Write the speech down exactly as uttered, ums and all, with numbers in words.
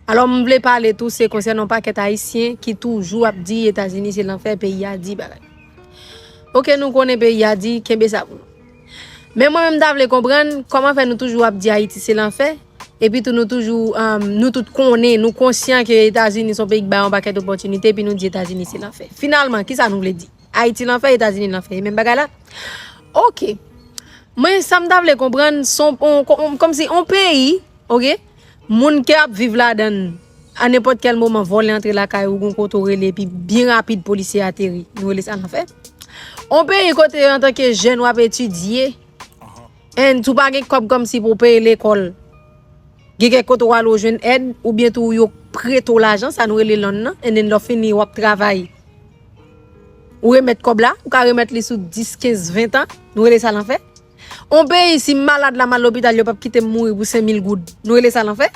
Alò, m vle pale tou, se konsènan yon pakèt Ayisyen ki toujou ap di Etazini se lanfè, peyi a di bagay. Oke, nou konnen peyi a di, kenbe sa pou nou. Men mwen menm, m ta vle konprann kòman fè nou toujou ap di Ayiti se lanfè, epi tou nou toujou, um, nou tout konnen, nou konsyan ke Etazini se yon peyi ki bay yon pakèt opòtinite, epi nou di Etazini se lanfè. Finalman, kisa nou vle di? Ayiti lanfè, Etazini lanfè. E menm bagay la? Oke. Mwen, sa m ta vle konprann, se yon, on, on, kòmsi yon peyi, oke? Moun ki ap viv ladan l, a nenpòt kèl moman, vòlè antre lakay ou, gon kote ou rele, epi byen rapid, polisye ateri. Nou rele sa lanfè. On peyi kote, antanke jèn, w ap etidye, and tou pa gen kòb kòmsi pou w peye lekòl. Gen kèk kote w ale w jwenn èd, oubyen tou yo prete w lajan, sa nou rele loan nan, and then lè w fini, w ap travay. Ou remèt kòb la, ou ka remèt li sou dis, kenz, ven tan, nou rele sa lanfè. On peyi, si m malad la, m al lopital, yo p ap kite m mouri pou senk mil goud. Nou rele sa lanfè?